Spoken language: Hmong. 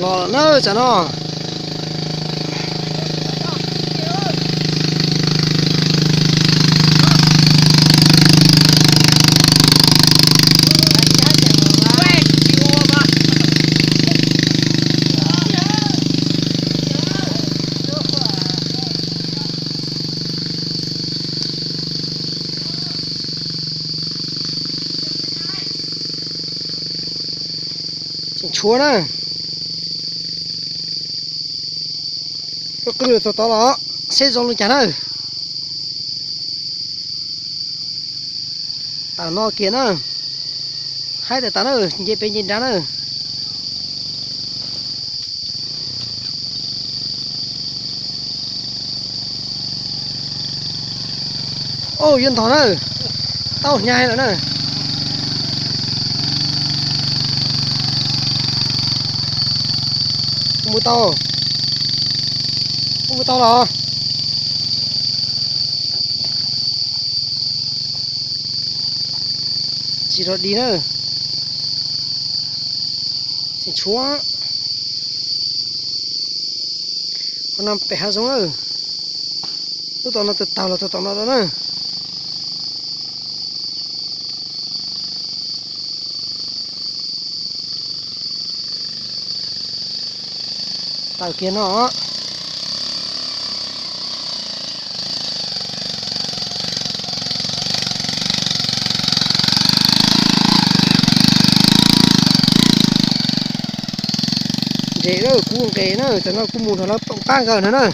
Los lawm na, tsam no. Tseem tshuav na. Qw qw tau tod los seb zoo li cas na. Tam no kiag na, haib tas tas na, nce pem nce nrad na. Au, yuav ntog na, tau hnyav lawm na. Kuv mus tau, kuv mus tau los. Tsis rov dis na. Tseem tshuav. Qhov no pem hav zoov na. Lub tom no tawg tag los txog tom no na. Tawm kiag no. Nres lawm, kub nqes na, tam no kuv mus nrog lawv pab nkawd no na.